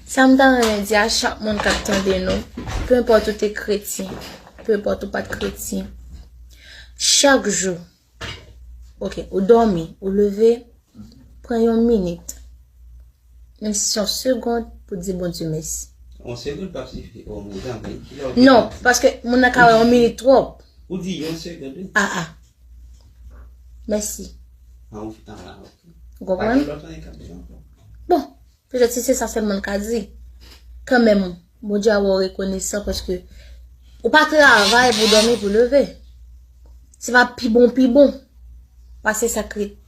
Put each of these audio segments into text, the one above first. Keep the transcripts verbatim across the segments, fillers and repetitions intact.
Sa m ta renmen di a chak moun k ap tande nou, pe enpòt ou te kretyen, pe enpòt ou pa t kretyen, chak jou, ok, ou dòmi, ou leve, pran yon minit, menm si se yon segond, pou di Bondye mèsi. Yon segond p ap sifi. Oh, men zanmi, kilè w te Non, paske moun nan ka wè yon minit twòp. Ou di yon segond, wi. Ah, ah. Mèsi. Ah, ou, ah, ok. Ou konprann? Pa gen lòt anyen k ap di ankò. Bon, petèt si se sa sèlman l ka di. Kanmenm, Bondye a wè w rekonesan paske ou pa travay pou dòmi, pou leve. Se pa pi bon, pi bon. Pase sa k ret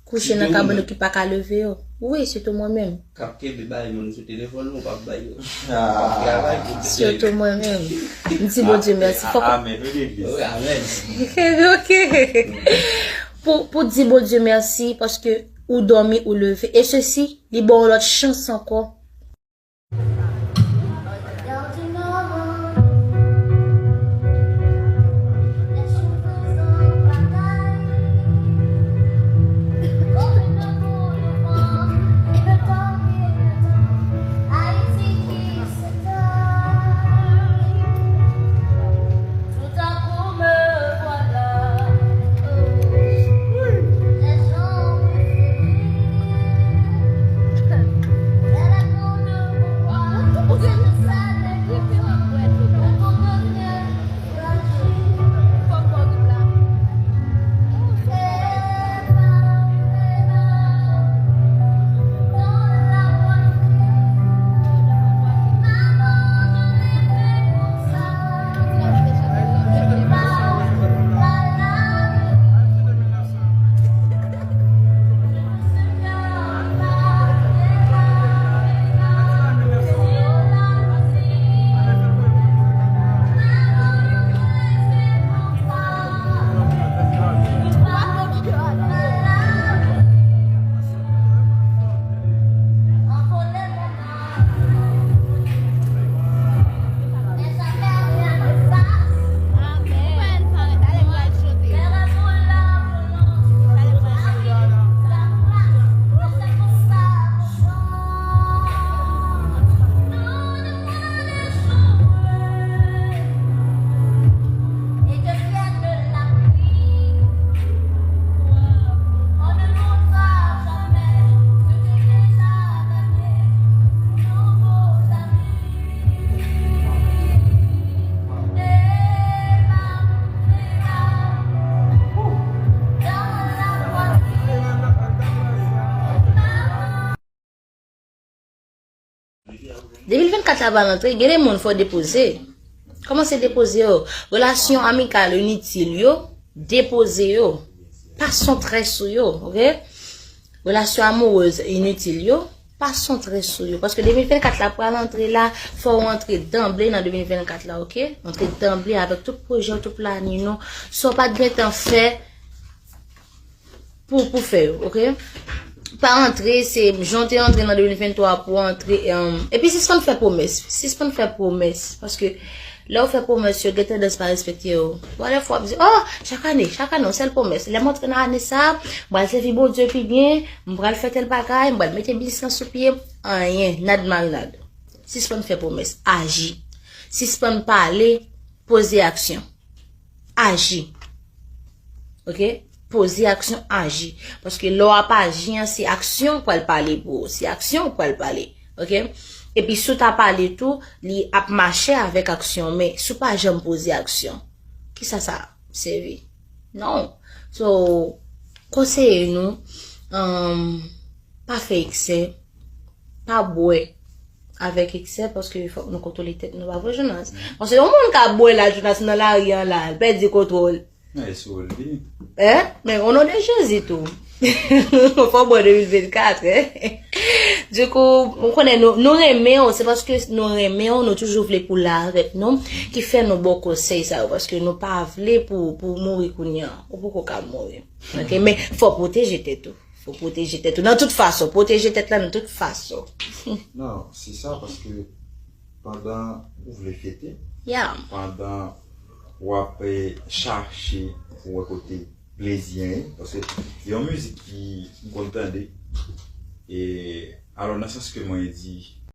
kouche nan Sitou ou kabòn menm. Ki pa ka leve yo. Wi, sitou mwen menm. K ap kenbe bay moun sou telefòn, ou p ap bay yo. Ah. W ap travay pou Sitou mwen menm. M di Bondye mèsi. Fòk Amèn, wi, legliz. Wi, amèn. Ok. Pou, pou di Bondye mèsi, paske ou dòmi, ou leve. E sesi, li ba w lòt chans ankò. De mil vennkat la pral antre, gen de moun fò depoze. Kòmanse depoze yo. Relasyon amikal initil yo, depoze yo. Pa santre sou yo, ok? Relasyon amourez initil yo, pa santre sou yo. Paske de mil vennkat la pral antre la, fò w antre danble nan de mil vennkat la, ok? Antre danble avèk tout pwojè w, tout planin nou. Sa w pa t gentan fè, pou, pou fè yo, ok? Pa antre, se jan w te antre nan de mil venntwa pou antre, um, epi sispann fè pwomès. Sispann fè pwomès. Paske lè w fè pwomès, yo gen tandans pa respekte yo. Bon, lè fwa w ap di, oh, chak ane, chak ane, yon sèl pwomès. Lè m antre nan ane sa, m pral sèvi Bondye pi byen, m pral fè tèl bagay, m pral mete biznis lan sou pye. Anyen, nad marinad. Sispann fè pwomès, aji. Sispann pale, poze aksyon. Aji. Ok? Poze aksyon, aji. Paske lè w ap aji an, se aksyon k pral pale pou ou. Se aksyon k pral pale. Ok? Epi si w ta pale tou, li ap mache avèk aksyon. Men si w pa janm poze aksyon, kisa sa ap sèvi? Non. So, konseye nou, um, pa fè eksè, pa bwè avèk eksè, paske fòk nou kontwole tèt nou, pa vre, Jonas? Paske yon moun ka bwè la, Jonas, nan lari an la, l pèdi kontwòl. Hein? Men, o non de Jezi tou. Fò bwè de mil vennkat, hein? Dikou, ou konnen nou, nou renmen w, se paske nou renmen w, nou toujou vle pou w la avèk nou, ki fè nou ba w konsèy sa yo, paske nou pa vle pou, pou w mouri kounye a. Ou poko ka mouri. Ok, men fò w pwoteje tèt ou. Fò w pwoteje tèt ou nan tout fason. Pwoteje tèt la nan tout fason. Non, se sa, paske pandan ou vle fete, pandan w ap, eh, chache pou wè kote plezi an ye, paske yon mizik ki m konn tande, e, alò, nan sans ke mwen di,